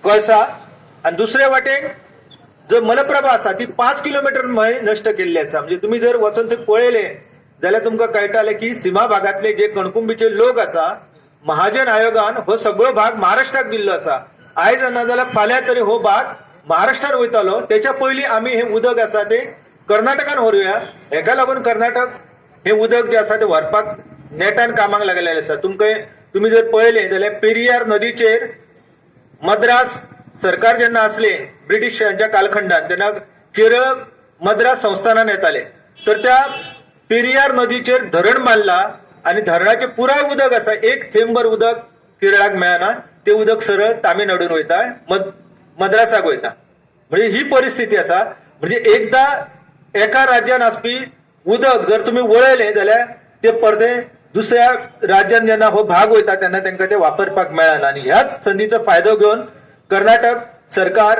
कळसा आनी दुसरे वाटेन जो मलप्रभा आसा ती 5 किलोमिटर न्हंय नश्ट केल्ली आसा. म्हणजे तुमी जर वचून थंय पळयलें जाल्यार तुमकां कळटालें की सीमा भागांतले जे कणकुंबीचे लोक आसा, महाजन आयोगान हो सगळो भाग महाराष्ट्राक दिल्लो आसा. आयज ना जाल्यार फाल्यां तरी हो भाग महाराष्ट्रान वयतालो. तेच्या पयलीं आमी हें उदक आसा तें कर्नाटकान व्हरूया. हेका लागून कर्नाटक हें उदक जें आसा तें व्हरपाक नेटान कामाक लागलेलें आसा. तुमकां तुमी जर पळयलें जाल्यार पेरियार नदीचेर मद्रास सरकार जेन्ना आसले ब्रिटिशांच्या कालखंडात तेन्ना केरळ मद्रास संस्थानान येताले, तर त्या पेरियार नदीचेर धरण बांदला आनी धरणाचें पुराय उदक आसा, एक थेंबर उदक केरळाक मेळना. तें उदक सरळ तामिळनाडून वयता, मद्रासाक वयता. म्हणजे ही परिस्थिती आसा. म्हणजे एकदा एका राज्यान आसपी उदक जर तुमी वळयलें जाल्यार ते परतें दुसऱ्या राज्यान जेन्ना हो भाग वयता तेन्ना तांकां ते वापरपाक मेळना. आनी ह्याच संदीचो फायदो घेवन कर्नाटक सरकार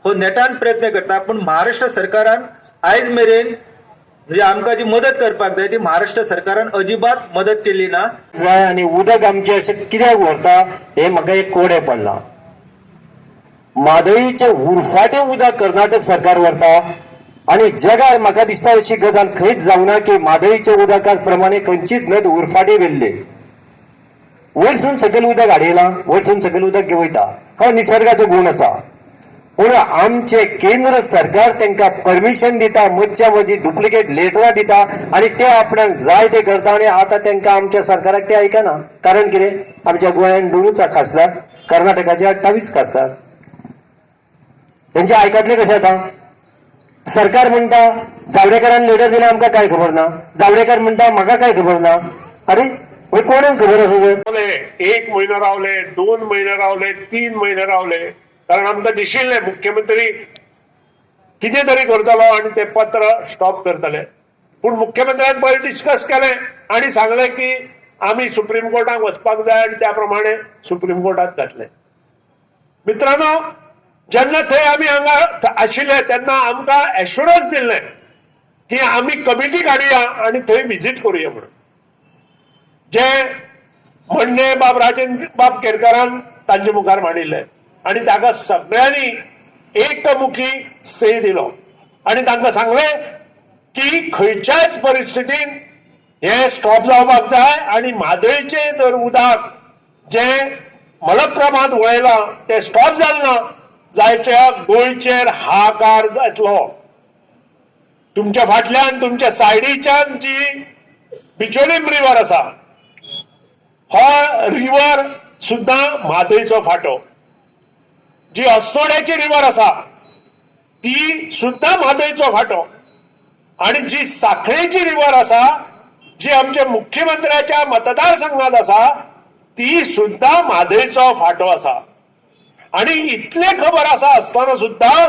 हो नेटान प्रयत्न करता. पूण महाराष्ट्र सरकारान आयज मेरेन म्हणजे आमकां जी मदत करपाक जाय ती महाराष्ट्र सरकारान अजिबात मदत केली ना. जाय आनी उदक आमचें अशें कित्याक व्हरता हें म्हाका एक कोडें पडलां. म्हादईचें उरफाटें उदक कर्नाटक सरकार व्हरता आनी जगार म्हाका दिसता अशी गजाल खंयच जावना की म्हादईच्या उदका प्रमाणे खंयचीच न्हंय उरफाटी व्हेल्ली. वयरसून सकयल उदक हाडयलां, वयरसून सकयल उदक वयता, हो निसर्गाचो गूण आसा. पूण आमचे केंद्र सरकार तांकां परमिशन दिता, मदच्या मदीं डुप्लिकेट लेटरां दिता आनी ते आपणाक जाय ते करता. आनी आतां तांकां आमच्या सरकाराक ते आयकना. कारण कितें, आमच्या गोंयान 2 खासदार, कर्नाटकाचे 28 खासदार, तेंचे आयकतले कशें? आतां सरकार म्हणटा जावडेकरान लेटर दिला, आमकां काय खबर ना. जावडेकर म्हणटा म्हाका काय खबर ना. अरे कोणाक खबर आसा तर? रावले, 1 म्हयनो रावले, 2 म्हयने रावले, 3 म्हयने रावले, कारण आमकां दिशिल्लें मुख्यमंत्री कितें तरी करतलो आनी तें पत्र स्टॉप करतले. पूण मुख्यमंत्र्यान पयर डिस्कस केलें आनी सांगलें की आमी सुप्रीम कोर्टाक वचपाक जाय आनी त्या प्रमाणे सुप्रीम कोर्टात घातलें. मित्रांनो, जेन्ना थंय आमी हांगा आशिल्ले तेन्ना आमकां एश्युरन्स दिल्लें की आमी कमिटी काडुया आनी थंय विजीट करुया म्हणून. जे म्हणणे बाब राजेंद्र बाब केरकारान तांचे मुखार मांडिल्ले आनी ताका सगळ्यांनी एकमुखी से दिलो आनी तांकां सांगलें की खंयच्याच परिस्थितीन हे स्टॉप जावपाक जाय आनी म्हादयचें जर उदक जें मलप्रभात वळयलां तें स्टॉप जालें ना जायच्या गोंयचेर हाहाकार जातलो. तुमच्या फाटल्यान, तुमच्या सायडीच्यान जी बिचोलीम रिवर आसा, हो रिवर सुद्दां म्हादयचो फांटो. जी अस्नोड्याची रिवर आसा ती सुद्दां म्हादयचो फांटो आनी जी साखळेची रिवर आसा, जी आमच्या मुख्यमंत्र्याच्या मतदारसंघात आसा, ती सुद्दां म्हादयचो फांटो आसा. आनी इतलें खबर आसा आसतना सुद्दां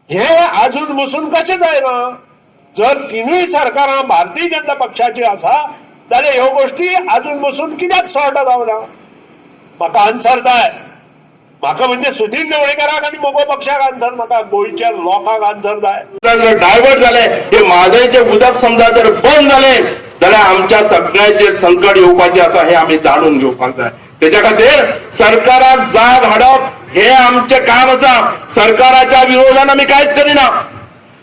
हे अजून बसून कशें जायना? जर तिनूय सरकारां भारतीय जनता पक्षाची आसा जाल्यार ह्यो गोश्टी अजून बसून कित्याक सॉर्ट जावना? म्हाका आन्सर जाय. म्हाका म्हणजे सुधीर ढवळीकाराक आनी मगो पक्षाक आन्सर, म्हाका गोंयच्या लोकांक आन्सर जाय. जर डायवर्ट जाले, हे म्हादयचे उदक समजा जर बंद जाले जाल्यार आमच्या सगळ्यांचेर संकट येवपाचें आसा, हे आमी जाणून घेवपाक जाय. तेच्या खातीर सरकाराक जाग हाडप हे आमचें काम आसा. सरकाराच्या विरोधान आमी कांयच करिना.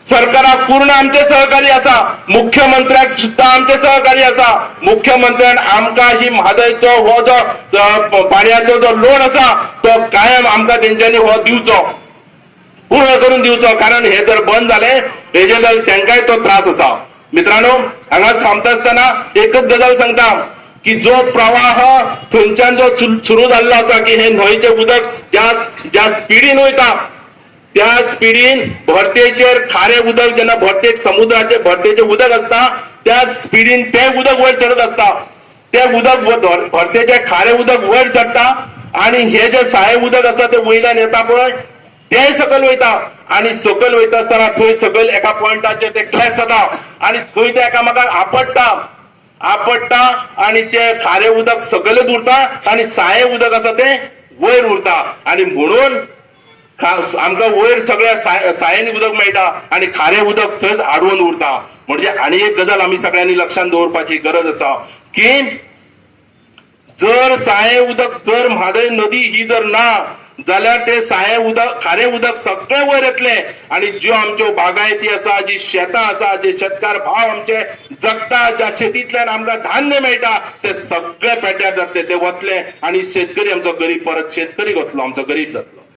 सरकाराक पूर्ण आमचे सहकारी आसा, मुख्यमंत्र्याक सुद्दां आमचे सहकारी आसा. मुख्यमंत्र्यान आमकां ही म्हादयचो हो जो पाणयाचो जो लोड आसा तो कायम आमकां तेंच्यांनी हो दिवचो, पूर्ण करून दिवचो. कारण हे जर बंद जाले हेजे जर तांकांय तो त्रास आसा. मित्रांनो, हांगाच थांबता आसतना एकच गजाल सांगता की जो प्रवाह थंयच्यान जो सुरू जाल्लो आसा की हे न्हंयचें उदक ज्या ज्या स्पिडीन वयता त्या स्पिडीन भरतेचेर खारें उदक जेन्ना भरतेक समुद्राचे भरतेचें उदक आसता त्या स्पिडीन तें उदक वयर चडत आसता. तें उदक भरतेचें खारें उदक वयर चडटा आनी हे जे साये उदक आसा तें वयल्यान येता पळय तें सकयल वयता आनी सकयल वयता आसतना थंय सकयल एका पॉयंटाचेर ते क्लॅश जाता आनी थंय ते एकामेकाक आपडटा आपडटा आनी ते खारें उदक सकयलच उरता आनी साये उदक आसा तें वयर उरता. आनी म्हणून आमकां वयर सगळ्या सायेन उदक मेळटा आनी खारें उदक थंयच आडवून उरता. म्हणजे आनी एक गजाल आमी सगळ्यांनी लक्षांत दवरपाची गरज आसा की जर साये उदक जर म्हादय नदी ही जर ना जाल्यार ते साये उदक, खारें उदक सगळें वयर येतलें आनी ज्यो आमच्यो बागायती आसा, जी शेतां आसा, जे शेतकार भाव आमचे जगता, ज्या शेतींतल्यान आमकां धान्य मेळटा, ते सगळे पेड्ड्यार जातले, ते वतले आनी शेतकरी आमचो गरीब परत शेतकरी वतलो, आमचो गरीब जातलो.